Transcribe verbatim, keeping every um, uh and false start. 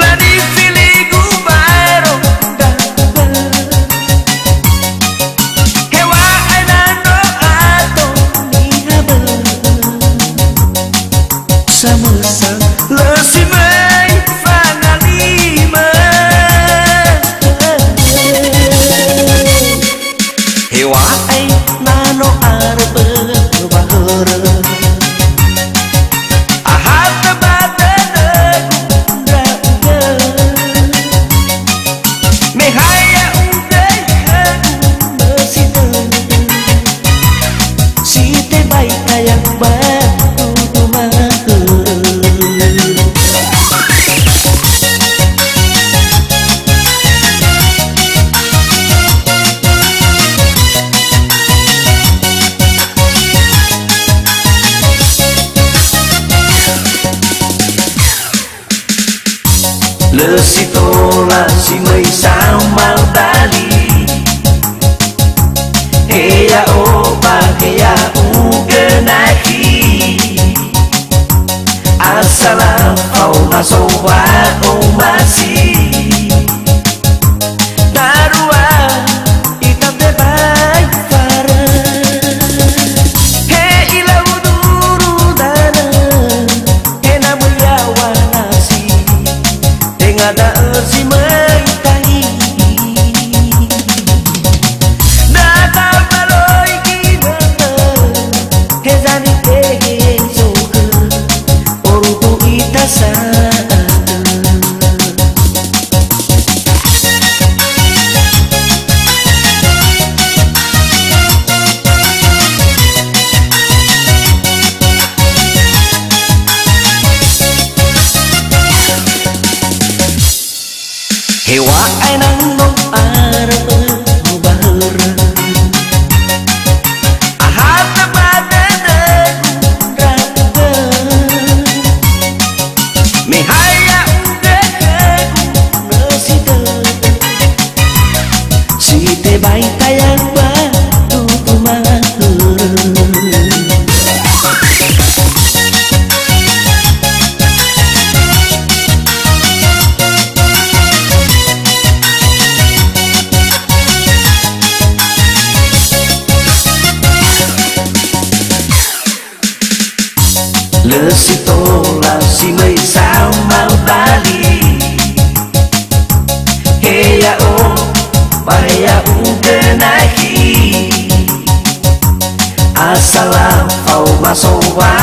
Lani filigu baero ndra'ugö. Heŵa'ae na no ato niha bö'ö. Samösa lö si möi fangalima. Heŵa'ae na no aröbö wahörö. Ahatö ba dödögu ndra'ugö. Me ha ya'ugö khögu mösi dödö. Si tebai tayang ba dödögu mahörö. Lö si tola si möi samaldali. He ya'o ba he ya'ugö nakhi. Asala faoma so wa'omasi. Darua ita tebai farö. He ilau duru danö, he na möi yaŵa nasi, tenga da'ö si möi tahi. Na tabaloi ginötö, he zanitehe zokhö, orudu ita sa'atö. Heŵa'ae na no aröbö wahörö. Ahatö ba dödögu ndra'ugö. Me ha ya'ugö khögu mösi dödö. Si tebai tayang ba dödögu mahörö. Lö si tola si möi samaldali. He ya'o ba he ya'ugö nakhi. Asala faoma so wa